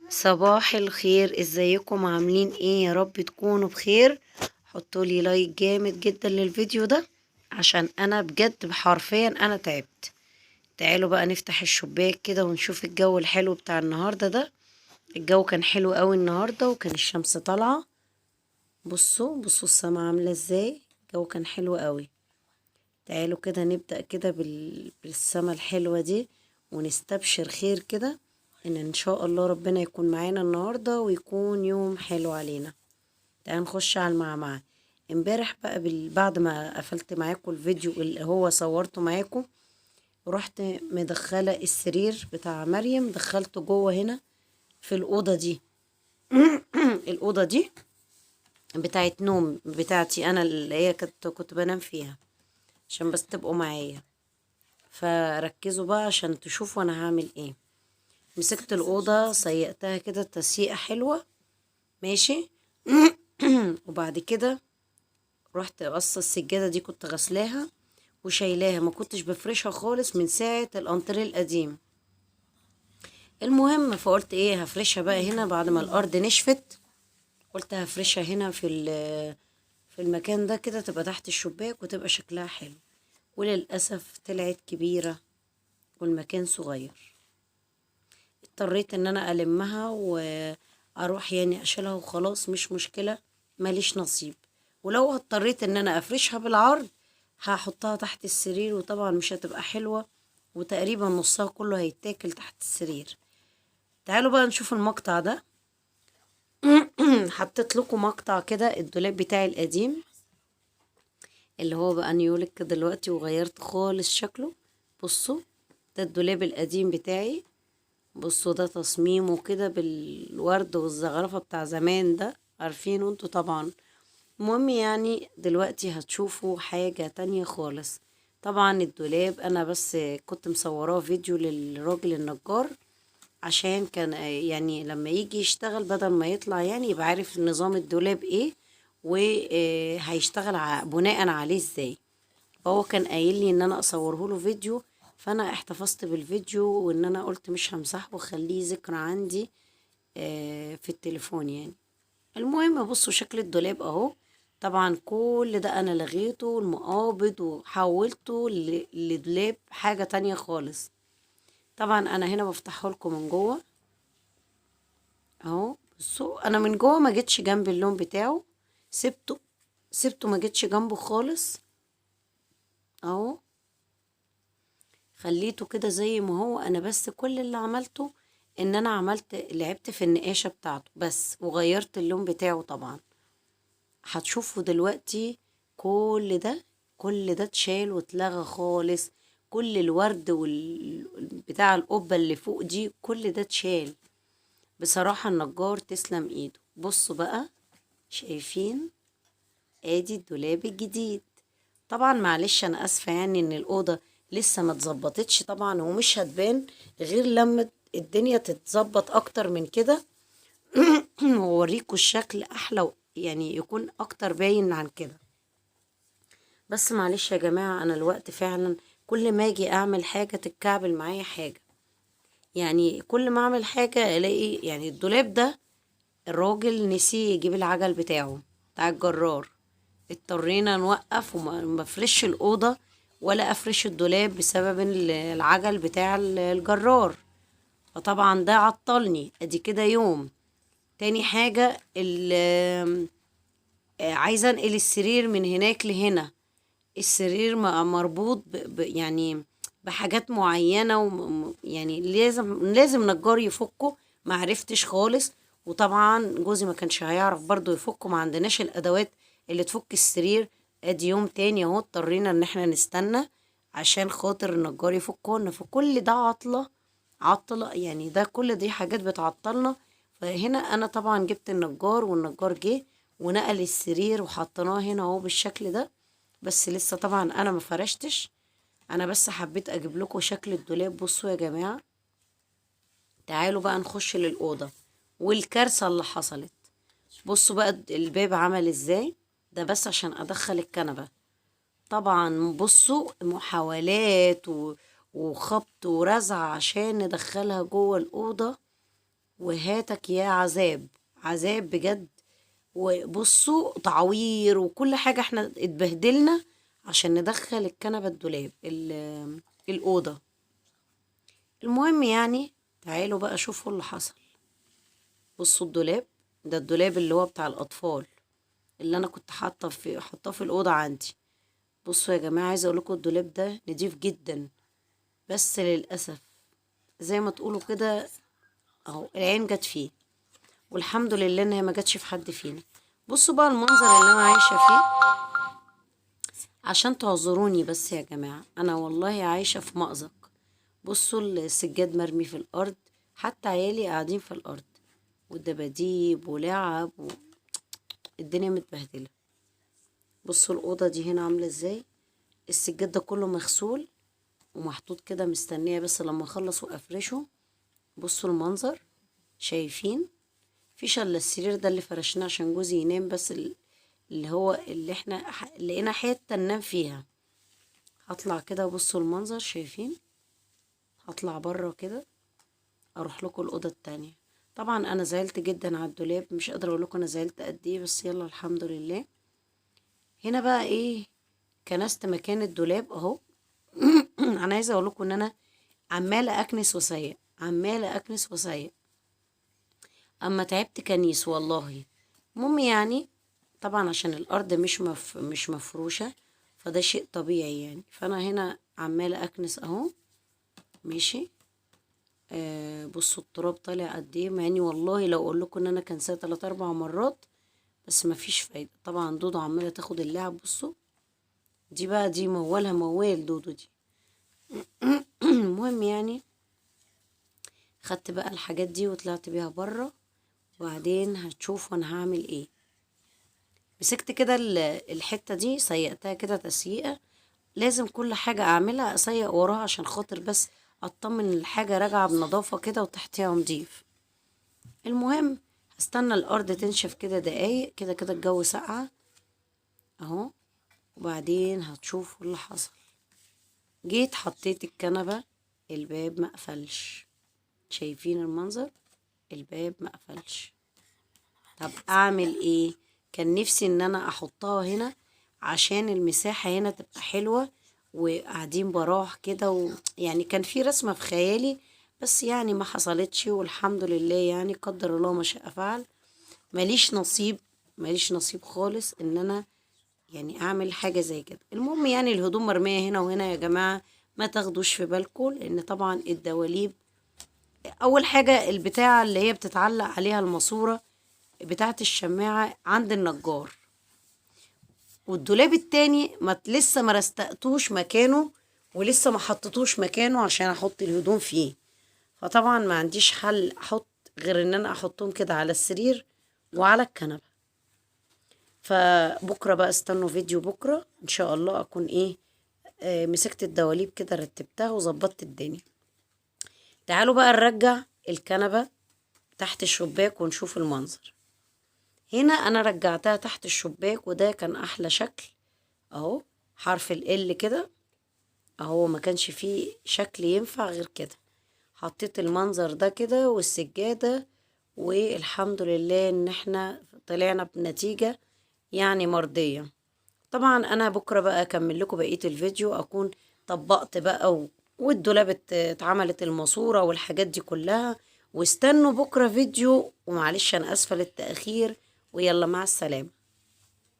صباح الخير، ازيكم؟ عاملين ايه؟ يا رب تكونوا بخير. حطوا لي like جامد جدا للفيديو ده عشان انا بجد حرفيا انا تعبت. تعالوا بقى نفتح الشباك كده ونشوف الجو الحلو بتاع النهارده ده. الجو كان حلو قوي النهارده وكان الشمس طالعه. بصوا بصوا السما عامله ازاي، الجو كان حلو قوي. تعالوا كده نبدأ كده بالسما الحلوة دي ونستبشر خير كده ان شاء الله ربنا يكون معانا النهارده ويكون يوم حلو علينا. تعالوا نخش على المعمعة. امبارح بقى بعد ما قفلت معاكم الفيديو اللي هو صورته معاكم، رحت مدخلة السرير بتاع مريم، دخلته جوه هنا في الأوضة دي. الأوضة دي بتاعت نوم بتاعتي أنا اللي هي كنت بنام فيها، عشان بس تبقوا معايا. فركزوا بقى عشان تشوفوا أنا هعمل إيه. مسكت الأوضة سيقتها كده تسيقة حلوة، ماشي. وبعد كده رحت قصة السجادة دي، كنت غسلاها وشايلاها، ما كنتش بفرشها خالص من ساعة الانتريه القديم. المهم فقلت ايه، هفرشها بقى هنا بعد ما الارض نشفت. قلت هفرشها هنا في المكان ده كده، تبقى تحت الشباك وتبقى شكلها حلو. وللأسف طلعت كبيرة والمكان صغير. اضطريت ان انا المها واروح اشيلها وخلاص، مش مشكلة، ماليش نصيب. ولو اضطريت ان انا افرشها بالعرض هحطها تحت السرير، وطبعا مش هتبقى حلوة، وتقريبا نصها كله هيتاكل تحت السرير. تعالوا بقى نشوف المقطع ده. حطيت لكم مقطع كده الدولاب بتاعي القديم اللي هو بقى نيولك دلوقتي، وغيرت خالص شكله. بصوا ده الدولاب القديم بتاعي، بصوا ده تصميمه كده بالورد والزخرفة بتاع زمان ده، عارفينه انتوا طبعا. المهم دلوقتي هتشوفوا حاجة تانية خالص. طبعا الدولاب انا بس كنت مصوراه فيديو للراجل النجار، عشان كان لما يجي يشتغل بدل ما يطلع يبقى عارف نظام الدولاب ايه وهيشتغل بناء عليه ازاي. فهو كان قايل لي ان انا اصوره له فيديو، فانا احتفظت بالفيديو وان انا قلت مش همسحه وخليه ذكرى عندي في التليفون. المهم بصوا شكل الدولاب اهو. طبعا كل ده انا لغيته المقابض وحولته لدولاب حاجة تانية خالص. طبعا انا هنا بفتحه لكم من جوه اهو. بصوا انا من جوه ما جيتش جنب اللون بتاعه، سبته ما جيتش جنبه خالص اهو، خليته كده زي ما هو. انا بس كل اللي عملته ان انا لعبت في النقاشة بتاعته بس، وغيرت اللون بتاعه. طبعا هتشوفوا دلوقتي كل ده اتشال واتلغى خالص. كل الورد بتاع القبة اللي فوق دي كل ده اتشال. بصراحة النجار تسلم ايده. بصوا بقى، شايفين ادي الدولاب الجديد. طبعا معلش انا اسفة ان الأوضة لسه ما اتظبطتش طبعا، ومش هتبان غير لما الدنيا تتظبط اكتر من كده واوريكم الشكل احلى، يكون اكتر باين عن كده. بس معلش يا جماعة، انا الوقت فعلا كل ما اجي اعمل حاجة تتكعبل معايا حاجة، كل ما اعمل حاجة الاقي الدولاب ده الراجل نسي يجيب العجل بتاعه بتاع الجرار، اضطرينا نوقف وما افرش الأوضة ولا افرش الدولاب بسبب العجل بتاع الجرار، فطبعا ده عطلني. ادي كده يوم. تاني حاجة عايزة انقل السرير من هناك لهنا. السرير مربوط بحاجات معينة، لازم نجار يفكه، ما عرفتش خالص. وطبعا جوزي ما كانش هيعرف برضو يفكه، ما عندناش الادوات اللي تفك السرير. ادي يوم تاني اهو اضطرينا ان احنا نستنى عشان خاطر النجار يفكه لنا. فكل ده عطلة، عطلة يعني، ده كل دي حاجات بتعطلنا. فهنا انا طبعا جبت النجار، والنجار جه ونقل السرير وحطيناه هنا اهو بالشكل ده. بس لسه طبعا انا ما فرشتش، انا بس حبيت اجيب لكم شكل الدولاب. بصوا يا جماعة، تعالوا بقى نخش للأوضة والكارثة اللي حصلت. بصوا بقى الباب عمل ازاي، ده بس عشان ادخل الكنبة. طبعا بصوا محاولات وخبط ورزع عشان ندخلها جوه الأوضة. وهاتك يا عذاب، عذاب بجد. وبصوا تعوير وكل حاجة، احنا اتبهدلنا عشان ندخل الكنبة الدولاب الأوضة. المهم يعني تعالوا بقى شوفوا اللي حصل. بصوا الدولاب ده، الدولاب اللي هو بتاع الأطفال اللي أنا كنت حاطاه في الأوضة عندي. بصوا يا جماعة، عايزة أقول لكم الدولاب ده نضيف جدا، بس للأسف زي ما تقولوا كده أهو العين جت فيه، والحمد لله إن هي ما جاتش في حد فينا. بصوا بقى المنظر اللي أنا عايشة فيه، عشان تعذروني بس يا جماعة، أنا والله عايشة في مأزق. بصوا السجاد مرمي في الأرض، حتى عيالي قاعدين في الأرض، والدباديب ولعب الدنيا متبهدلة. بصوا الأوضة دي هنا عاملة ازاي، السجاد ده كله مغسول ومحطوط كده، مستنية بس لما اخلص وافرشه. بصوا المنظر، شايفين؟ فيش الا السرير ده اللي فرشناه عشان جوزي ينام بس، اللي هو اللي احنا لقينا حتة ننام فيها. هطلع كده، بصوا المنظر، شايفين؟ هطلع بره كده اروح لكم الأوضة التانية. طبعا انا زعلت جدا على الدولاب، مش قادرة اقول لكم انا زعلت قد ايه، بس يلا الحمد لله. هنا بقى ايه، كنست مكان الدولاب اهو. انا عايزه اقول لكم ان انا عماله اكنس وسيق، عماله اكنس وسيق، اما تعبت كنيس والله. المهم يعني طبعا عشان الارض مش مفروشه، فده شيء طبيعي يعني. فانا هنا عماله اكنس اهو، ماشي. بصوا التراب طالع قد ايه، مع اني والله لو اقول لكم ان انا كنساه 3-4 مرات بس مفيش فايده. طبعا دودو عماله تاخد اللعب. بصوا دي بقى، دي موالها موال دودو دي. المهم يعني خدت بقى الحاجات دي وطلعت بيها بره، وبعدين هتشوفوا انا هعمل ايه. مسكت كده الحتة دي، سيقتها كده تسييقة. لازم كل حاجة اعملها اسيق وراها عشان خاطر بس اطمن ان الحاجة راجعة بنظافة كده وتحتيها نضيف. المهم هستنى الارض تنشف كده دقايق كده، كده الجو ساقعة اهو، وبعدين هتشوفوا اللي حصل. جيت حطيت الكنبة، الباب ما قفلش. شايفين المنظر؟ الباب ما قفلش. طب اعمل ايه؟ كان نفسي ان انا احطها هنا عشان المساحة هنا تبقى حلوة وقاعدين براح كده، يعني كان في رسمة في خيالي، بس يعني ما حصلتش، والحمد لله يعني قدر الله ما شاء فعل. ماليش نصيب، ماليش نصيب خالص ان انا يعني اعمل حاجة زي كده. المهم يعني الهدوم مرمية هنا وهنا يا جماعة، ما تاخدوش في بالكم، لان طبعا الدواليب اول حاجة البتاعة اللي هي بتتعلق عليها الماسورة بتاعة الشماعة عند النجار، والدولاب التاني لسه ما رستقتوش مكانه، ولسه ما حطيتوش مكانه عشان احط الهدوم فيه. فطبعا ما عنديش حل احط غير ان انا احطهم كده على السرير وعلى الكنبة. فبكرة بقى استنوا فيديو بكرة ان شاء الله اكون ايه، مسكت الدواليب كده رتبتها وظبطت الدنيا. تعالوا بقى نرجع الكنبة تحت الشباك ونشوف المنظر. هنا انا رجعتها تحت الشباك، وده كان احلى شكل اهو، حرف ال كده اهو، ما كانش فيه شكل ينفع غير كده. حطيت المنظر ده كده والسجادة، والحمد لله ان احنا طلعنا بنتيجة يعني مرضية. طبعا انا بكرة بقى اكمل لكم بقية الفيديو، اكون طبقت بقى والدولاب اتعملت الماسورة والحاجات دي كلها. واستنوا بكرة فيديو، ومعلش انا اسفة للتأخير، ويلا مع السلامة.